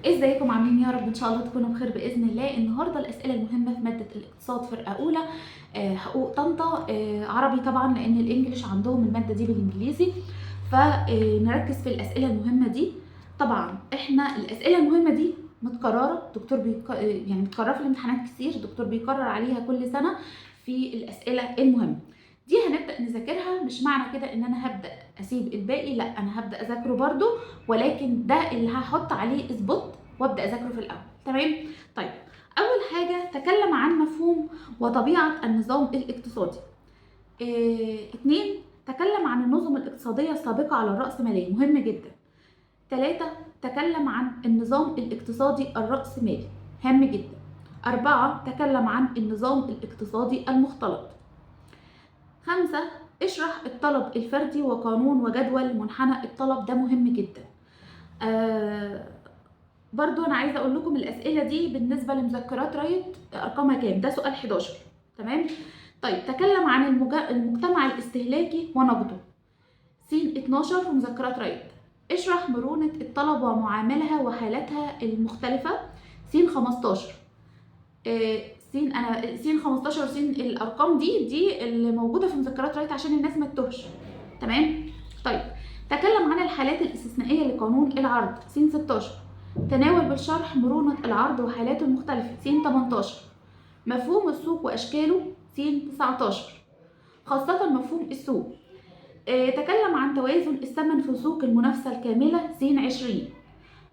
ازيكم عاملين؟ يا رب ان شاء الله تكونوا بخير باذن الله. النهارده الاسئلة المهمة في مادة الاقتصاد فرقه اولى، حقوق طنطا، عربي طبعا لان ال English عندهم المادة دي بالانجليزي، فنركز في الاسئلة المهمة دي. طبعا احنا الاسئلة المهمة دي متكررة، الدكتور يعني متكررة في الامتحانات كتير، الدكتور بيكرر عليها كل سنة في الاسئلة المهمة دي. هنبدا نذاكرها، مش معنى كده ان انا هبدا اسيب الباقي، لا انا هبدا اذاكره برده، ولكن ده اللي هحط عليه spot وابدا اذاكره في الاول. تمام؟ طيب اول حاجة، تكلم عن مفهوم وطبيعه النظام الاقتصادي. اتنين، تكلم عن النظم الاقتصادية السابقة على الراسمالية، مهم جدا. تلاتة، تكلم عن النظام الاقتصادي الرأسمالي، هام جدا. أربعة، تكلم عن النظام الاقتصادي المختلط. خمسة، اشرح الطلب الفردي وقانون وجدول منحنى الطلب، ده مهم جدا. برضو انا عايزه اقول لكم الاسئلة دي بالنسبة لمذكرات رايت ارقامها كام، ده سؤال 11. تمام؟ طيب تكلم عن المجتمع الاستهلاكي ونقده، س 12 في مذكرات رايت. اشرح مرونة الطلب ومعاملها وحالاتها المختلفة، س 15. س انا س 15 وس الارقام دي اللي موجودة في مذكرات رايت عشان الناس ما تتوهش. تمام؟ طيب تكلم عن الحالات الاستثنائية لقانون العرض، س 16. تناول بالشرح مرونة العرض وحالاته المختلفة، س 18. مفهوم السوق واشكاله، س 19، خاصة مفهوم السوق. تكلم عن توازن الثمن في سوق المنافسة الكاملة، س 20.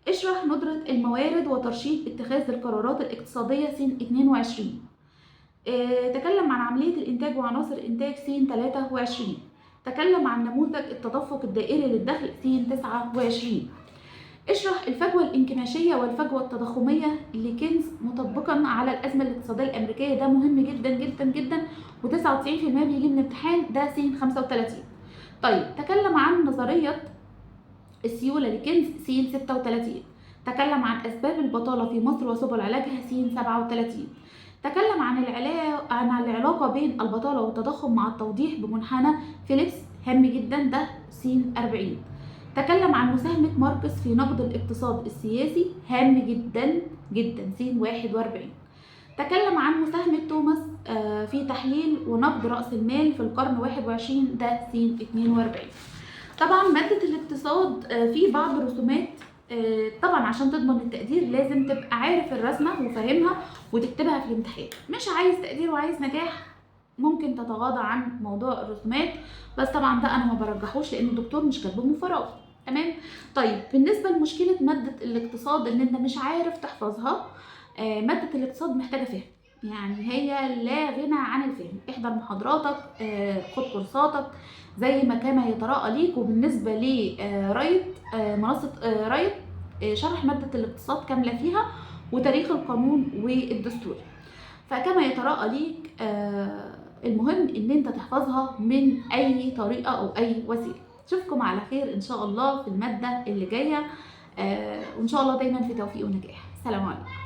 اشرح ندرة الموارد وترشيد اتخاذ القرارات الاقتصادية، س 22. تكلم عن عملية الإنتاج وعناصر الإنتاج، س 23. تكلم عن نموذج التدفق الدائري للدخل، س 29. اشرح الفجوة الانكماشية والفجوة التضخمية لكينز مطبقا على الأزمة الاقتصادية الأمريكية، ده مهم جدا جدا جدا، و99% بيجي من الامتحان، ده س 35. طيب تكلم عن نظرية السيولة لكينز، س 36. تكلم عن أسباب البطالة في مصر وسبل علاجها، س 37. تكلم عن العلاقة بين البطالة والتضخم مع التوضيح بمنحنى فيليبس، هام جدا، ده س 40. تكلم عن مساهمة ماركس في نقد الاقتصاد السياسي، هام جدا جدا، س 41. تكلم عن مساهمة توماس في تحليل ونقد رأس المال في القرن 21، ده س 42. طبعا مادة الاقتصاد في بعض الرسومات، طبعا عشان تضمن التقدير لازم تبقى عارف الرسمة وفاهمها وتكتبها في الامتحان. مش عايز تقدير وعايز نجاح ممكن تتغاضى عن موضوع الرسومات، بس طبعا ده انا ما برجحوش لان الدكتور مش كاتبه من فراغ. تمام؟ طيب بالنسبة لمشكلة مادة الاقتصاد ان انت مش عارف تحفظها، مادة الاقتصاد محتاجة فهم، يعني هي لا غنى عن الفهم. احضر محاضراتك، خد كورساتك زي ما كما يتراءى ليك. وبالنسبة لرايت، منصة رايت، شرح مادة الاقتصاد كاملة فيها وتاريخ القانون والدستور، فكما يتراءى ليك. المهم ان انت تحفظها من اي طريقة او اي وسيلة. اشوفكم على خير ان شاء الله في المادة اللي جاية، وان شاء الله دايما في توفيق ونجاح. سلام عليكم.